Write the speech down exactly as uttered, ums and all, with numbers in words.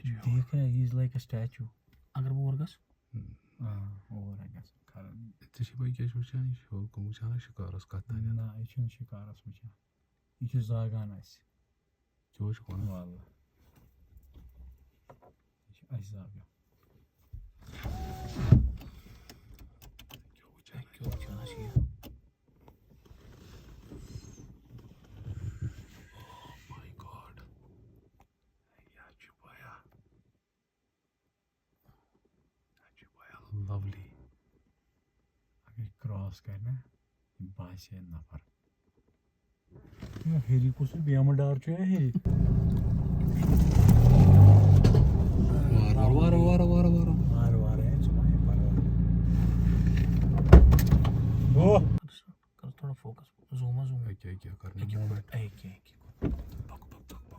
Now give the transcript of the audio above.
دیکھ رہا ہے، he is like a statue. اگر بہٕ اور گژھٕ؟ آ، اور ہا گژھٕ کھڑا. ژےٚ چھِ پَے کیٛاہ چھُ وٕچھان؟ یہِ چھُ ہیوٚر کُن وٕچھان، شِکارَس کَتھ تانٮ۪تھ. نہ، یہِ چھُنہٕ شِکارَس وٕچھان. یہِ چھُ زاگان اَسہِ. کیٛاہ چھُکھ وَنان؟ واللہ. یہِ چھُ اَسہِ زاگان. کیٛاہ وٕچھان؟ کیٛاہ وٕچھان چھِ یہِ؟ Oh my God. یہِ چھُ بیا. یہِ چھُ بیا lovely. اگر یہِ cross کرِ نا، یہِ باسہِ ہے نفر. ہے، ہیٚرِ کُس یہِ بیمہٕ ڈار چھُ، ہے، ہیٚرِ؟ وارٕ وارٕ، وارٕ وارٕ، وارٕ وارٕ. وارٕ وارٕ، ہے، ژٕ ما ہے پرواے. او! کر تھوڑا focus. Zoom، zoom. أکہِ، أکہِ، کر نہٕ أکہِ، moment. أکہِ، أکہِ.